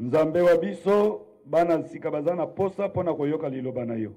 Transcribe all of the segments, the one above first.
Nzambe wa biso, bana sika baza na posa mpo na koyoka liloba na yo.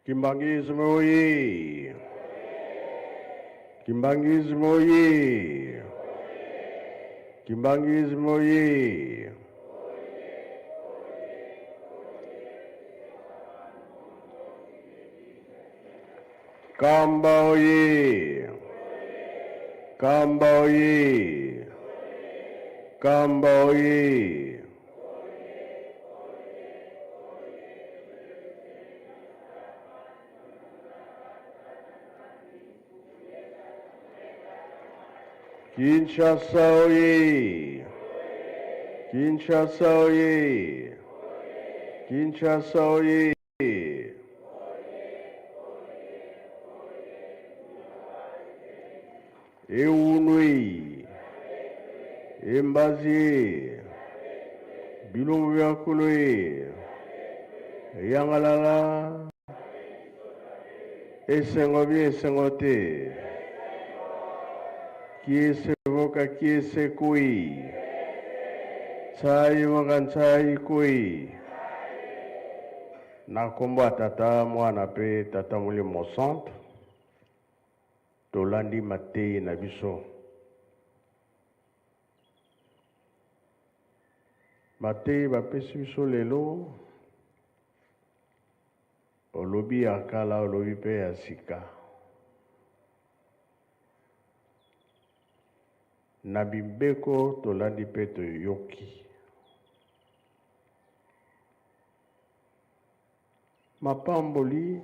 Kimbanguisme oye! Kimbanguisme oye! Kimbanguisme oye! Kamba oye! Kamba oye! Kamba oye! Kinshasa oye! Kinshasa oye! Kinshasa oye! Eunui, Embazi, Bilumbu bya Kului, Yangalala, Esengo bi esengo te, Kiese voka kiese kui, Tsai voka ntsai kui. Na kombo ya Tata, Mwana pe Tata Molimo Santu, Tolandi mateyi na biso. Mateyi bapesi biso lelo, olobi ya kala, olobi pe ya sika. Na mibeko tolandi pe toyoki. Mapamboli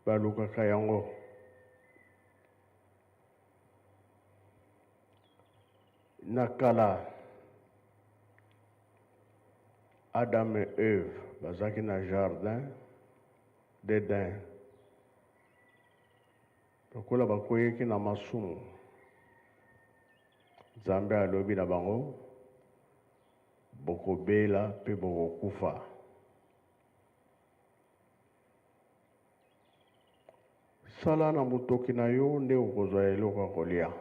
balukaka yango. Na kala, Adam et Eve bazalaki na jardin d'Eden. Lokola bakweyaki na masumu, Nzambe alobi na bango, bokobela mpe bokokufa. Sala na motoki na yo nde okozwa eloko ya kolia.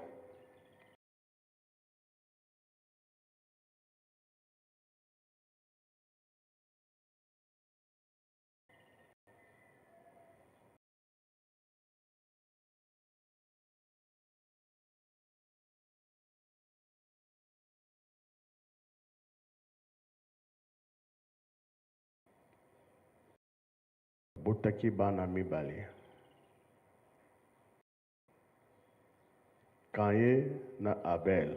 Abotaki bana mibale, Caïn na Abel.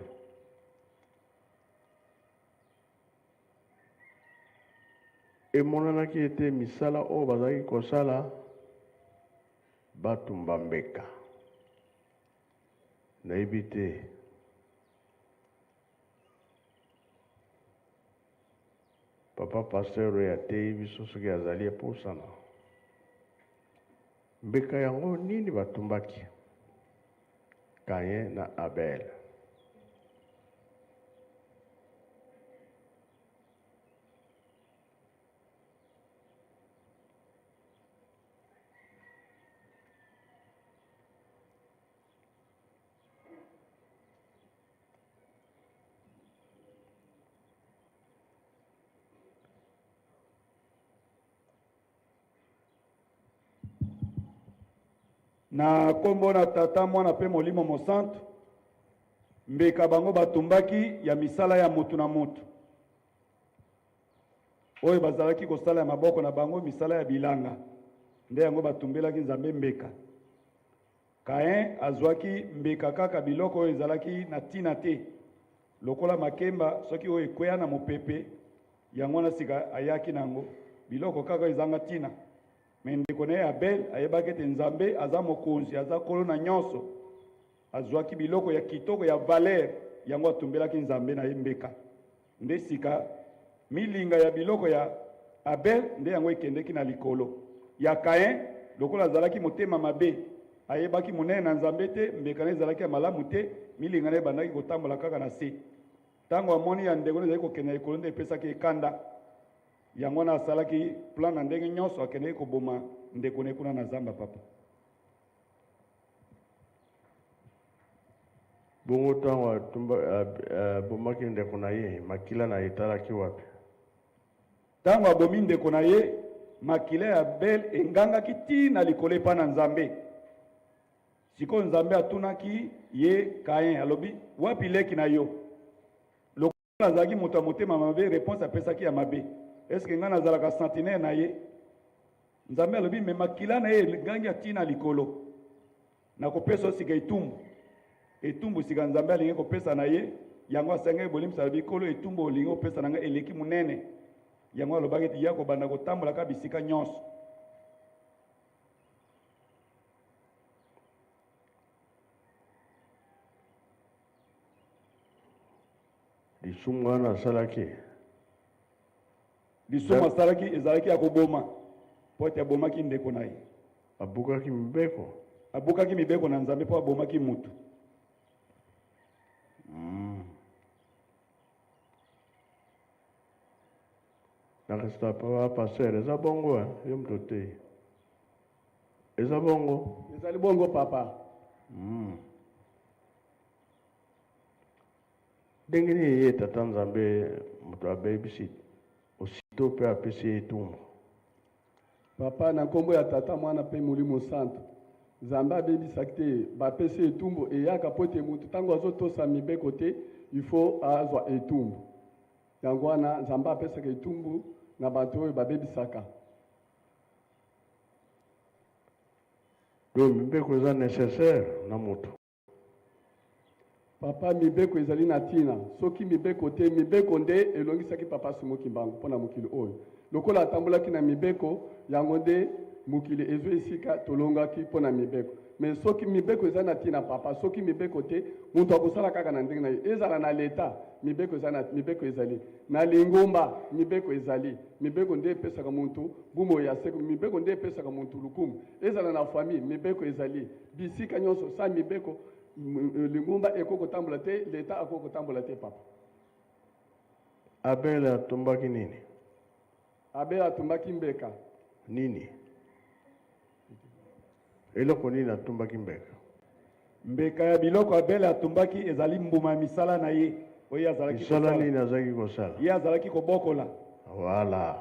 Emonanaki ete misala oyo bazalaki kosala batumba mbeka. Nayebi te. Papa pasteur oyo ateyi biso soki azali epusana. Mbeka yango nini batumbaki? Caïn na Abel. Na nkombo na Tata, Mwana mpe Molimo Mosantu, mbeka bango batumbaki ya misala ya motu na motu oyo bazalaki kosala ya maboko na bango, misala ya bilanga, nde yango batumbelaki Nzambe mbeka. Caïn azwaki mbeka kaka biloko oyo ezalaki na ntina te, lokola makemba soki oyo ekweya na mopepe, yango wana sika ayaki na yango, biloko kaka oyo ezanga ntina. Me ndeko na ye Abel ayebaki ete Nzambe aza mokonzi, aza nkolo na nyonso. Azwaki biloko ya kitoko ya valeur, yango atumbelaki Nzambe na ye mbeka. Nde sika milinga ya biloko ya Abel nde yango ekendeki na likolo. Ya Caïn, lokola azalaki motema mabe, ayebaki monene na Nzambe te, mbeka na ye ezalaki ya malamu te, milinga na ye ebandaki kotambola kaka na se. Tango amoni ya ndeko na ye ezali kokende na likolo nde epesaki ye kanda. Yango wana asalaki plan na ndenge nyonso, akendeki koboma ndeko na ye kuna na zamba. Papa. Bongo ntango abomaki ndeko na ye, makila na ye etalaki wapi? Ntango abomi ndeko na ye, makila ya Abel engangaki ti na likolo epai na Nzambe. Sikoyo Nzambe atunaki ye Caïn, alobi, wapi leki na yo? Lokola azalaki moto ya motema mabe, reponse apesaki ya mabe. Est-ce que ngai nazalaka sentinelle na ye? Nzambe alobi, me makila na ye egangi ati na likolo, nakopesa yo sika etumbu. Etumbu sika Nzambe alingi kopesa na ye, yango asengaki bolimbisi, alobi, Nkolo, etumbu olingi kopesa na ngai eleki monene. Yango alobaki ete ye akobanda kotambolaka bisika nyonso. Lisumu wana asalaki, lisumu asalaki ezalaki ya koboma, mpo ete abomaki ndeko na ye. Abukaki mibeko. Abukaki mibeko na Nzambe mpo abomaki mutu. Nakasita papa pasteur, eza bongo eh? Yo moto te, eza bongo. Ezali bongo papa. Ndenge nini ye tata Nzambe moto abebisi osito mpe apesi ye etumbu? Papa, na nkombo ya Tata, Mwana mpe Molimo Santu, Nzambe abebisaki te, bapesi etumbu eyaka po ete motu ntango azotosa mibeko te, il faut azwa etumbu. Yango wana Nzambe apesaka etumbu na bato oyo babebisaka. Donc mibeko eza nécessaire na moto. Papa, mibeko ezali na ntina. Soki mibeko te, mibeko nde elongisaki papa Simon Kimbangu mpo na mokili oyo. Lokola atambolaki na mibeko, yango nde mokili ezwi esika tolongaki mpo na mibeko. Mais soki mibeko eza na ntina papa, soki mibeko te, moto akosala kaka na ndenge na ye. Ezala na leta, mibeko eza na mibeko ezali. Na lingomba, mibeko ezali. Mibeko nde epesaka moto bomoi ya seko, mibeko nde epesaka moto lokumu. Ezala na famille, mibeko ezali. Bisika nyonso sa mibeko, lingomba ekoki kotambola te, leta akoki kotambola te papa. Abel atumbaki nini? Abel atumbaki mbeka. Nini? Eloko nini atumbaki mbeka? Mbeka ya biloko Abel atumbaki ezali mbuma ya misala na ye oyo azalaki Misala kosala. nini azalaki kosala? Ye azalaki kobokola. Voilà.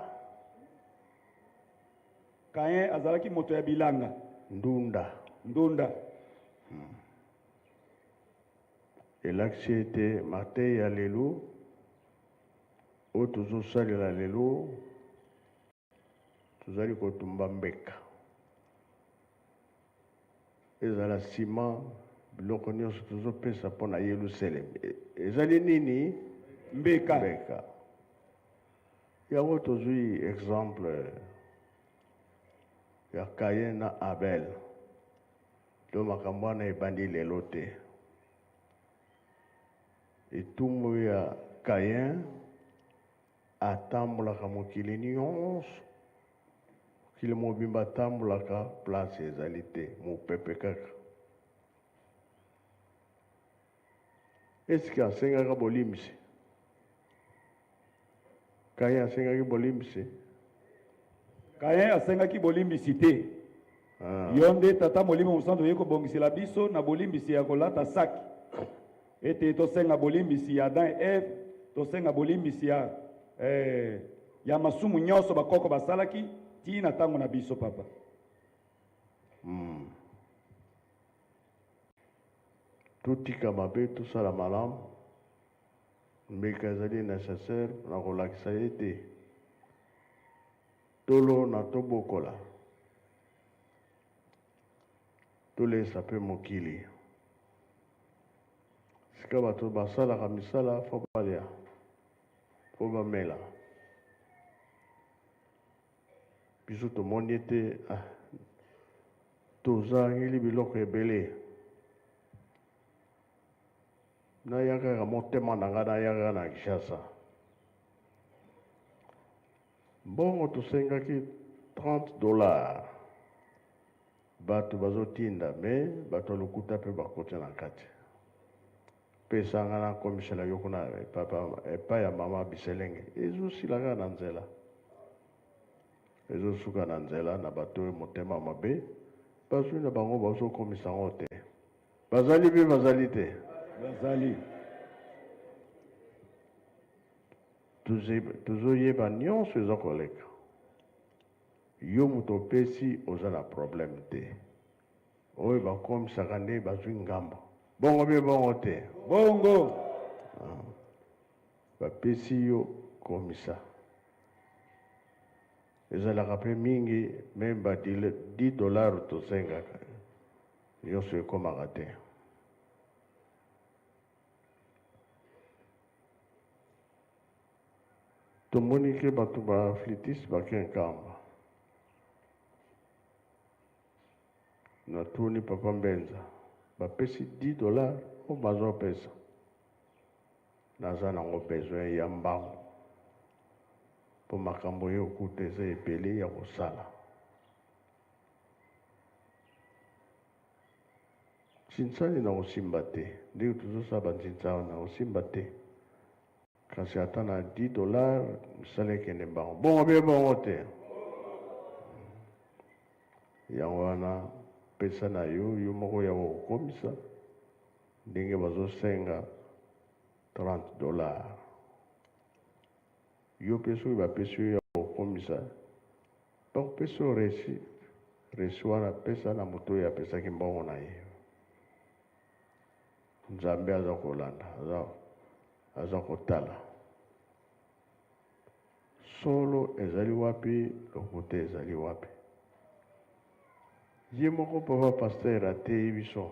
Caïn azalaki moto ya bilanga. Ndunda. Ndunda. Elakisi ete mateya ya lelo oyo tozosalela lelo, tozali kotumba mbeka. Ezala nsima biloko nyonso tozopesa mpo na Yelusalemi. Ezali nini? Mbeka. Mbeka. Yango tozwi exemple ya Caïn na Abel. To makambo wana ebandi lelo te. Etumbu ya Caïn, atambolaka mokili nyonso, mokili mobimba atambolaka, place ezali te, mopepe kaka. Eske asengaka bolimbisi? Caïn asengaki bolimbisi? Caïn asengaki bolimbisi te. Yo nde Tata Molimo Mosantu oye kobongisela biso na bolimbisi ya kolata saki, ete tosenga bolimbisi ya Adam et Eve, tosenga bolimbisi ya masumu nyonso bakoko basalaki ti na ntango na biso papa. Totika mabe tosala malamu. Mbeka ezali necessaire na kolakisa ete tolona tobokola tolesa mpe mokili. Sika bato basalaka misala fo balia fo bamela. Biso tomoni ete ah, tozangeli biloko ebele. Naya kaka motema na ngai, naya kaka na Kinshasa. Mbongo tosengaki 30 dollars, bato bazotinda me bato ya lokuta mpe bakoti na kati. Pesa nga nakomisela yo kuna epai ya mama Biselenge. Ezosila kaka na nzela, ezosuka na nzela na bato oyo motema mabe bazwi na bango, bazokomisa yango te. Bazali mpe bazali te, Bazali. Tozoyeba nyonso eza koleka. Yo moto opesi oza na problème te. Oyo bakomisaka nde bazwi ngambo. Bongo mpe bongo te. Bongo. Bapesi yo komisa. Ezalaka mpe mingi meme ba 10 dollars tosengaka nyonso ekomaka te. Tomoni ke bato ba flitis bake Nkamba. Natuni papa Mbenza, bapesi 10 dollars oyo bazopesa. Naza nango besoin ya mbangu mpo makambo oyo okuta eza ebele ya kosala. Ntsinsani na kosimba te, ndenge tozosala bantsinsani wana kosimba te, kasi ata na 10 dollars mosala ekende mbango. Bongo mpe bongo te. Yango wana pesa na yo, yo moko ya kokomisa ndenge bazosenga 30 dollars. Yo mpe soki bapesi yo ya kokomisa, bakopesa yo reçu. Reçu wana pesa na moto oyo apesaki mbongo na ye. Nzambe aza kolanda, aza kotala. Solo ezali wapi, lokuta ezali wapi. Ye moko papa pasteur ateyi biso.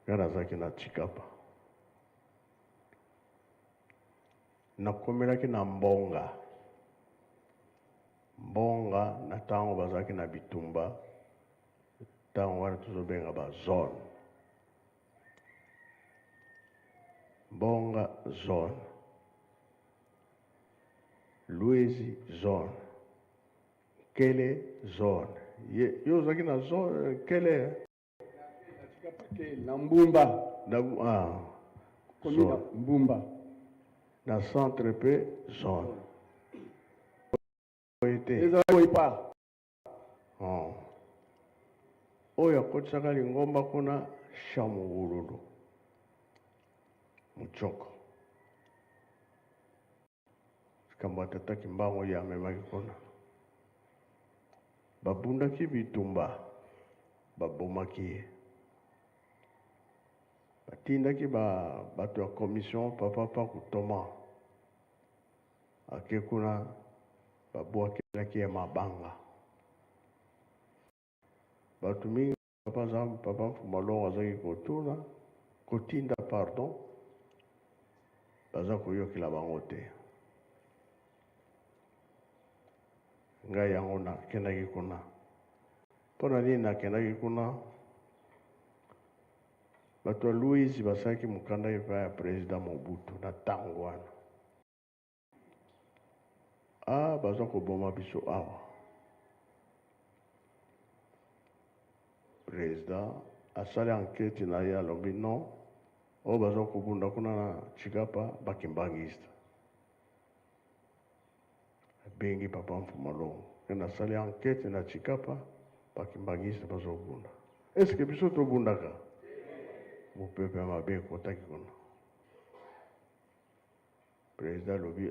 Nga nazalaki na Tshikapa. Nakomelaki na mbonga. Mbonga na ntango bazalaki na bitumba, ntango wana tozobenga ba zone. Mbonga zone, Luezi zone, Nkele zone. Ye, yo ozalaki na zone Nkele? Na Mbumba. Na, ah, Commune zone. Mbumba. Na centre pe zone. Oyo te. Ezalaki boye pa. Oh. Oyo akotisaka lingomba kuna Shamugululu Muchoko. Likambo ya tata Kimbangu ye amemaki kuna. Babundaki bitumba, babomaki ye. Batindaki ba bato ya commission papa Paku Thomas ake kuna, babwakelaki ye mabanga. Bato mingi papa Zam, papa Mfuma Longo azaki kotuna, kotinda pardon, baza koyokela bango te. Ngai yango nakendaki kuna. Mpo na nini nakendaki kuna? Bato ya Louise basalaki mokanda epai ya président Mobutu na ntango wana. Ah, baza koboma biso awa. Président asali enquête na ye, alobi non, oyo baza kobunda kuna na Tshikapa bakimbangiste. Abengi papa Mfuma Longo, ke nasali enquête na Tshikapa, bakimbangiste bazobunda. Est-ce que biso tobundaka? Mopepe ya mabe ekotaki kuna. Président alobi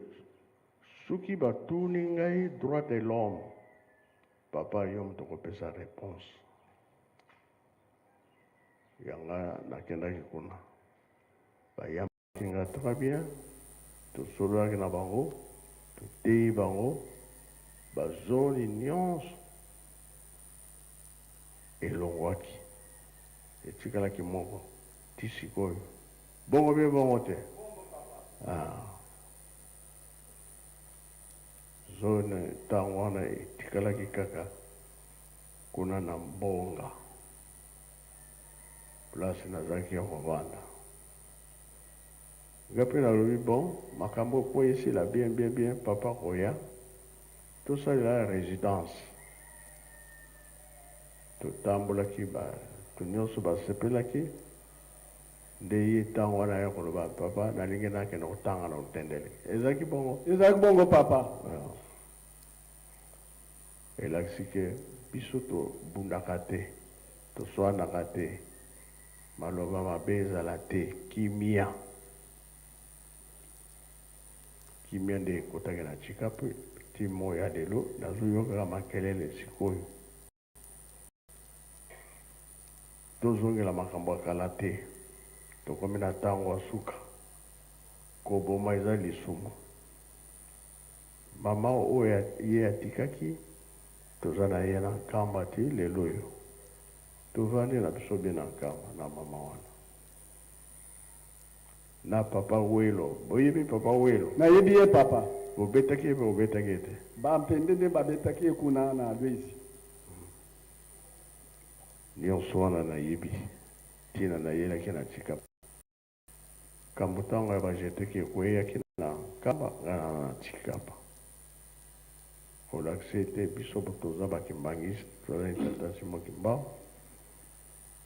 soki batuni ngai droit de l'homme, papa yo moto okopesa réponse. Ya nga nakendaki kuna, bayambaki nga très bien, tosololaki na bango, toteyi bango ba zone nionso elongwaki, etikalaki moko ti sikoyo. Bongo bien bongo te? Ah. Zone tango wana etikalaki kaka kuna na Mbonga place nazalaki ya kovanda. Nga pe nalobi bon makambo po esila bien bien bien papa akoya tosalela residence. Totambolaki batu nionso basepelaki nde ye tango wana aya koloba papa nalingi nakende kotanga na Lutendele. Ezalaki bongo? Ezalaki bongo papa. Elakisi ke biso tobundaka te, toswanaka te, maloba mabe ezala te, kimia. Kimia nde ekotaki na Tshikapa ti moyi ya lelo nazoyokaka makelele sikoyo. Tozongela makambo ya kala te, tokomi na tango ya suka. Koboma eza lisumu. Mama oyo ye atikaki toza na ye na Nkamba ti lelo oyo. Tovandi na biso bien na Nkamba na mama wana. Na papa Welo. Boyebi papa Welo? Nayebi ye papa. Bobetaki ye pe bobetaki ye te? Ba mpende nde babetaki ye kuna na Lwezi. Nionso wana nayebi tina nayelaki na Tshikapa. Kambo tango ya ba jeteki ekueyaki na Nkamba nga na na Tshikapa. Kolakisa ete biso toza ba kimbanguiste tozali tata Simon Kimbangu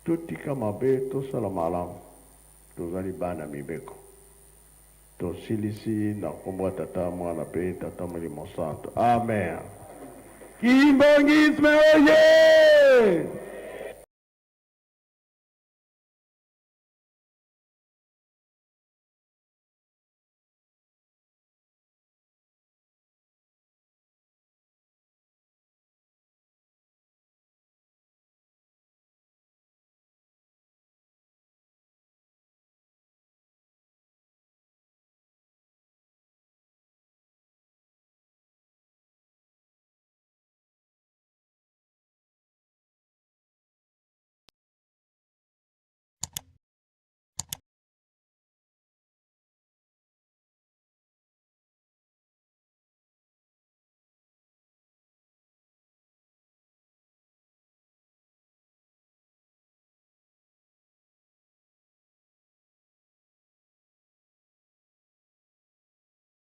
totika mabe tosala malamu tozali bana mibeko. Tosilisi na kombo ya tata muana pe tata molimo santu amen. Kimbanguisme oye!